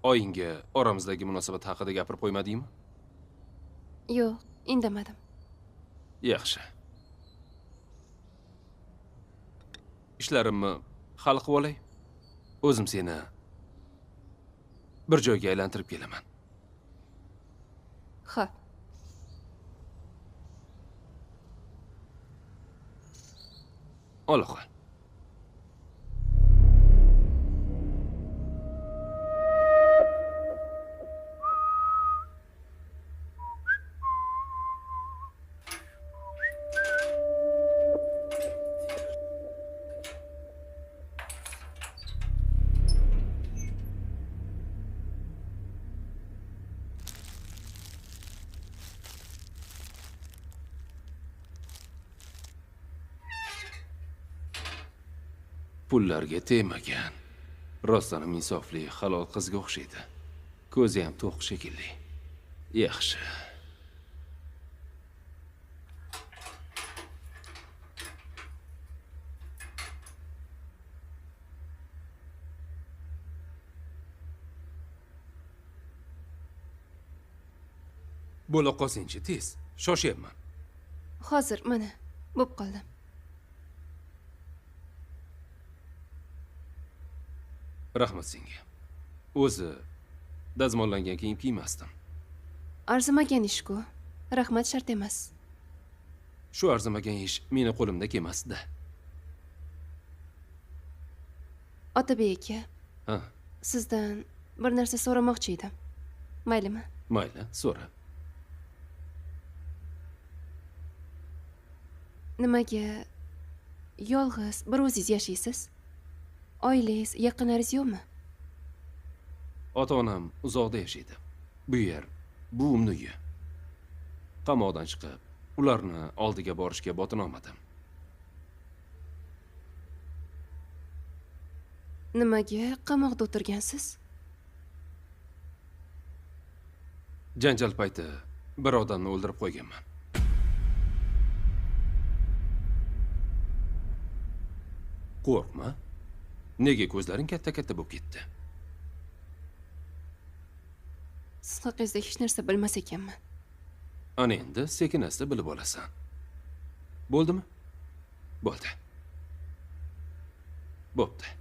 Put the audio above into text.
Oyingga oramizdagi munosabat haqida gapirib qo'ymadingmi? Yo'q, indamadim. Yaxshi. Ishlarimni hal qilib olay. O'zim seni bir joyga aylantirib kelaman. Xo'p. Ola qol. Pullarga tegmagan. Rostdan ham insofli, halol qizga o'xshaydi. Ko'zi ham to'q shekilli. Yaxshi. Bo'la qolsangchi, tez. Shoshyapman. Hozir mana bo'p qoldim. Rahmat senga. O'zi dazmollangan kiyim kiymasdim. Arzimagan ish-ku. Rahmat shart emas. Shu arzimagan ish meni qo'limda kelmasdi. Otabek aka. Ha. Sizdan bir narsa so'ramoqchi edim. Maylimi? Mayli, so'ra. Nimaga yolg'iz bir o'zingiz yashaysiz? Oilangiz, yaqinlaringiz yo'qmi? Ota-onam uzoqda yashaydi. Bu yer buvimning uyi. Qamoqdan chiqib, ularni oldiga borishga botina olmadim. Nimaga qamoqda o'tirgansiz? Janjal payti bir odamni o'ldirib qo'yganman. Qo'rqma. Nega ko'zlaring katta-katta bo'lib ketdi? Siz haqingizda hech narsa bilmas ekanman. Ana endi sekin-asta bilib olasan. Bo'ldimi? Bo'ldi. Bo'pti.